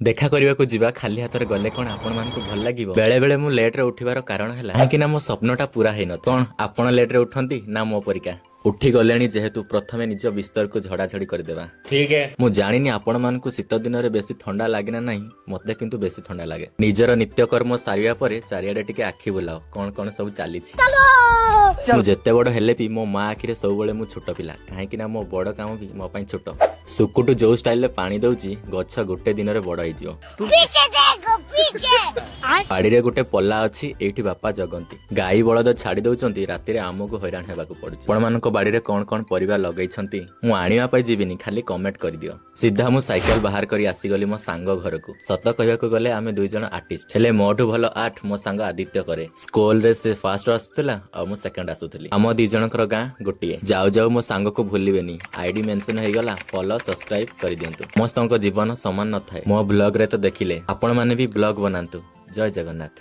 ଦେଖା କରିବାକୁ ଯିବା, ଖାଲି ହାତରେ ଗଲେ କଣ ଆପଣମାନଙ୍କୁ ଭଲ ଲାଗିବ? ବେଳେ ବେଳେ ମୁଁ ଲେଟରେ ଉଠିବାର କାରଣ ହେଲା କାହିଁକି ନା ମୋ ସ୍ୱପ୍ନଟା ପୁରା ହେଇନଥାଏ। କଣ ଆପଣ ଲେଟରେ ଉଠନ୍ତି ନା ମୋ ପରିକା? ଉଠି ଗଲେଣି ଯେହେତୁ, ପ୍ରଥମେ ନିଜ ବିସ୍ତରକୁ ଝଡାଝଡି କରିଦେବା। ठीक है। ମୁଁ ଜାଣିନି ଆପଣମାନଙ୍କୁ ଶୀତ ଦିନରେ ବେଶୀ ଥଣ୍ଡା ଲାଗେ ନା ନାହିଁ, ମତେ କିନ୍ତୁ ବେଶୀ ଥଣ୍ଡା ଲାଗେ। ନିଜର ନିତ୍ୟକର୍ମ ସାରିବା ପରେ ଚାରିଆଡେ ଟିକେ ଆଖି ବୁଲାଅ, କଣ କଣ ସବୁ ଚାଲିଛି। ମୁଁ ଯେତେ ବଡ ହେଲେ ବି ମୋ ମା ଆଖିରେ ସବୁବେଳେ ମୁଁ ଛୋଟ ପିଲା, କାହିଁକି ନା ମୋ ବଡ କାମ ବି ମୋ ପାଇଁ ଛୋଟ। ସୁକୁଟୁ ଯୋଉ ଷ୍ଟାଇଲରେ ପାଣି ଦଉଛି, ଗଛ ଗୋଟେ ଦିନରେ ବଡ ହେଇଯିବ। पीछे देखो, पीछे। ବାଡିରେ ଗୋଟେ ପଲା ଅଛି, ଏଇଠି ବାପା ଜଗନ୍ତି। ଗାଈ ବଳଦ ଛାଡି ଦଉଛନ୍ତି, ରାତିରେ ଆମକୁ ହଇରାଣ ହେବାକୁ ପଡୁଛି। ଆପଣମାନଙ୍କ ବାଡିରେ କଣ କଣ ପରିବା ଲଗେଇଛନ୍ତି? ମୁଁ ଆଣିବା ପାଇଁ ଯିବିନି, ଖାଲି କମେଣ୍ଟ କରିଦିଅ। ସିଧା ମୁଁ ସାଇକେଲ ବାହାର କରି ଆସିଗଲି ମୋ ସାଙ୍ଗ ଘରକୁ। ସତ କହିବାକୁ ଗଲେ ଆମେ ଦୁଇ ଜଣ ଆର୍ଟିଷ୍ଟ, ହେଲେ ମୋଠୁ ଭଲ ଆର୍ଟ ମୋ ସାଙ୍ଗ ଆଦିତ୍ୟ କରେ। ସ୍କୁଲରେ ସେ ଫାଷ୍ଟ ଆସୁଥିଲା ଆଉ ମୁଁ ସେକେଣ୍ଡ ଆସୁଥିଲି। ଆମ ଦି ଜଣଙ୍କର ଗାଁ ଗୋଟିଏ। ଯାଉ ଯାଉ ମୋ ସାଙ୍ଗକୁ ଭୁଲିବେନି, ଆଇଡି ମେନସନ ହେଇଗଲା, ଫଲୋ ସବସ୍କ୍ରାଇବ କରିଦିଅନ୍ତୁ। ସମସ୍ତଙ୍କ ଜୀବନ ସମାନ ନଥାଏ। ମୋ ବ୍ଲଗରେ ତ ଦେଖିଲେ, ଆପଣମାନେ ବି ବ୍ଲଗ ବନାନ୍ତୁ। ଜୟ ଜଗନ୍ନାଥ।